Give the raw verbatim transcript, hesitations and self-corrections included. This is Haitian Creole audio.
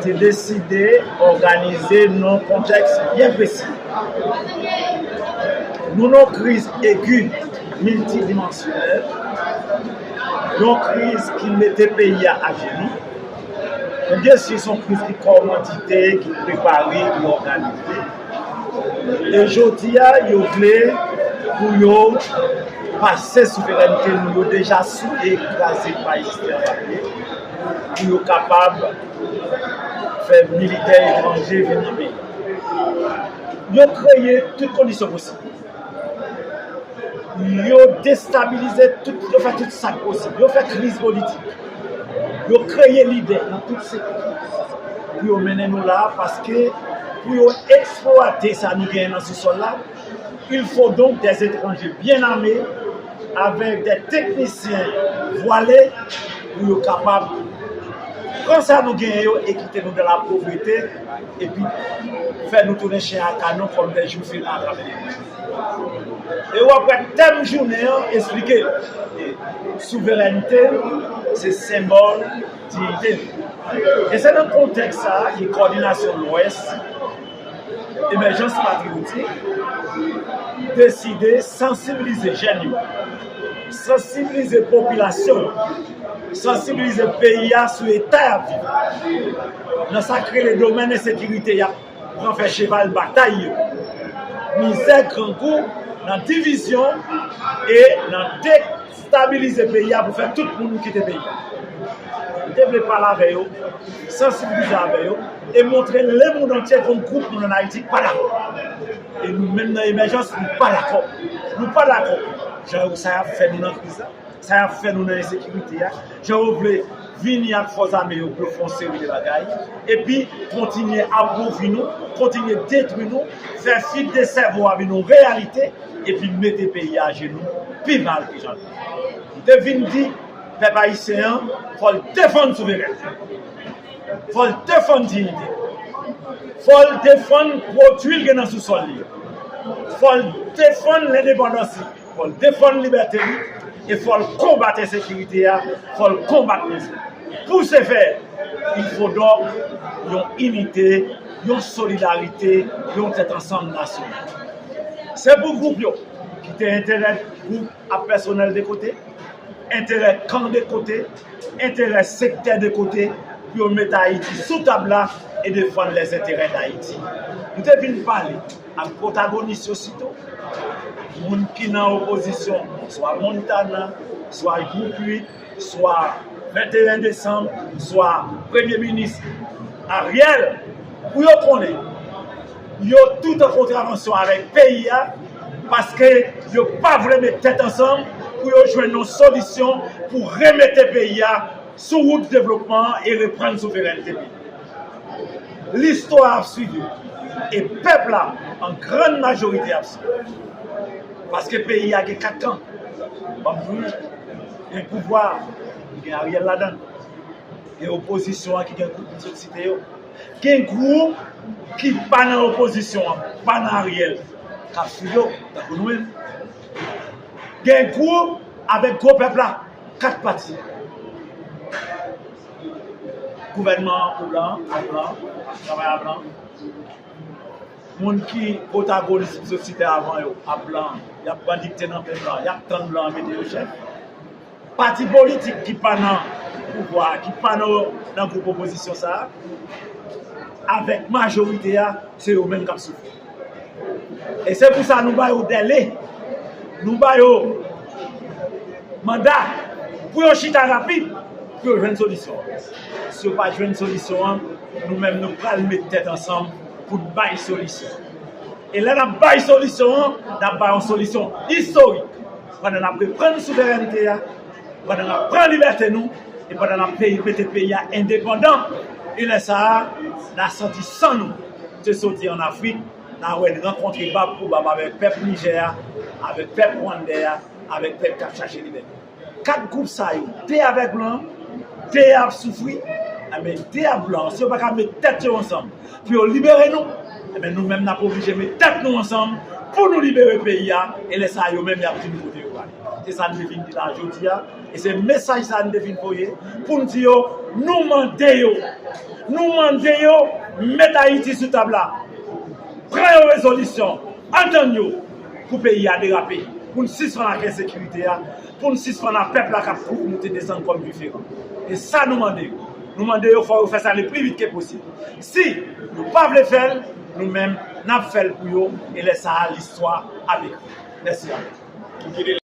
te deside òganize nan yon kontèks byen presi. Nou nan yon kriz egi, miltidimansyonèl, yon kriz ki mete peyi a ajenou. Men byen si, se yon kriz ki kòmandite, ki prepare, ki òganize. E jodi a, yo vle pou yo pase souverènte nou yo deja souke, kraze pa egziste anba pye, pou yo kapab fè militè etranje vin nan peyi. Yo kreye tout kondisyon posib. Yo destabilize tout, yo fè tout sa k posib. Yo fè kriz politik. Yo kreye lidè nan tout sektè pou yo mennen nou la, paske pou yo eksplwate sa nou genyen nan sousòl la, il faut donc des étrangers bien armés, avec des techniciens voilés, pou yo kapab pran sa nou genyen yo e kite nou dans la pauvreté, epi fè nou tounen chen a kanon kòm des joufflus atravè le monde. E w ap wè tèm jounen an eksplike l. Souverènte, se senbòl diyite nou. E se nan kontèks sa a ke Kowòdinasyon Lwès, Emèjans Patriyotik, deside sansibilize jèn yo, sansibilize popilasyon yo, sansibilize peyi a sou eta y ap viv. Nan sa k rele domèn ensekirite, y ap pran fè cheval batay yo. Mizè, grangou, nan divizyon e nan destabilize peyi a pou fè tout moun kite peyi a. M te vle pale avè yo, sansibilize avè yo, e montre lemonn antye ke yon gwoup moun ann Ayiti k pa dakò. E nou menm nan Emèjans, nou pa dakò. Nou pa dakò. Jan yo sa y ap fè nou nan kriz la, sa y ap fè nou nan ensekirite a, jan yo vle vini ak fòs ame yo pou yo fè yon seri de bagay, epi kontinye apouvri nou, kontinye detwi nou, fè fig de sèvo a vin yon reyalite, epi mete peyi a ajenou pi mal ke jan l ye. M te vin di pèp ayisyen an, fò l defann souverènte. Fò l defann diyite. Fò l defann pwodui l gen nan sousòl li yo. Fò l defann lendepandans li. Fò l defann libète li. E fò l konbat ensekirite a. Fò l konbat mizè. Pou se fè, il faut donc yon inite, yon solidarite, yon tèt ansanm nasyonal. Se pou gwoup yo, kite enterè gwoup ak pèsonèl de kote, enterè kan de kote, enterè sektè de kote, pou yo met Ayiti sou tab la e defann lèzenterè d Ayiti. Nou te vin pale ak pwotagonis yo sitou, moun ki nan opozisyon, swa Montana, swa Gwoup uit, swa venteyen desanm, swa Premye Minis Ariel, pou yo konnen yo tout an kontravansyon avèk peyi a, paske yo pa vle met tèt ansanm pou yo jwenn yon solisyon pou remete peyi a sou wout devlopman an e reprann souverènte peyi a. Listwa ap swiv yo. E pèp la, an grann majorite, ap swiv. Paske peyi a gen kat kan. Ban m di w, gen pouvwa a, gen Ariel ladan l. Gen opozisyon an ki gen gwoup m sot site yo. Gen gwoup ki pa nan opozisyon an, pa nan Ariel, k ap swiv yo, tankou nou menm. Gen gwoup avèk gwo pèp la, kat pati. Gouvènman an pou blan, ak blan, travay a blan. Moun ki pwotagonis m sot site avan yo, ap blan, y ap pran dikte nan men blan, y ap tann blan an mete yo chèf. Pati politik ki pa nan pouvwa a, ki pa nan, nan gwoup opozisyon sa a, avèk majorite a, se yo menm k ap soufri. E se pou sa nou ba yo dèle, nou ba yo manda pou yo chita rapid, pou yo jwenn solisyon an. Si yo pa jwenn solisyon an, nou menm nou pral met tèt ansanm pou n bay solisyon. E lè n ap bay solisyon an, n ap bay yon solisyon istorik. Pandan n ap reprann souverènte a, pandan n ap pran libète nou, e pandan n ap peyi, mete peyi a endepandan. E lè sa a, n a santi san nou te soti ann Afrik, n a wè n rankontre bab pou bab avèk pèp Nijè a, avèk pèp Rwandè a, avèk pèp k ap chache libète. Kat gwoup sa yo, de avèk blan, de ap soufri, enben, de ap blan, si yo pa ka met tèt yo ansanm pou yo libere nou, enben, nou menm n ap oblije met tèt nou ansanm pou nou libere peyi a, e lè sa a, yo menm y ap di nou kote yo prale. Se sa n te vin di la jodi a, e se mesaj sa n te vin voye pou n di yo, nou mande yo, nou mande yo, met Ayiti sou tab la, pran yon rezolisyon, antann yo pou peyi a derape, pou n sispann ak ensekirite a, pou n sispann ak pèp la k ap kouri moute desann kòm diferan. E sa nou mande yo. Nou mande yo fò yo fè sa le pli vit ke posib. Si yo pa vle fè l, nou menm n ap fè l pou yo, e lè sa a listwa ap ekri. Mèsi anpil.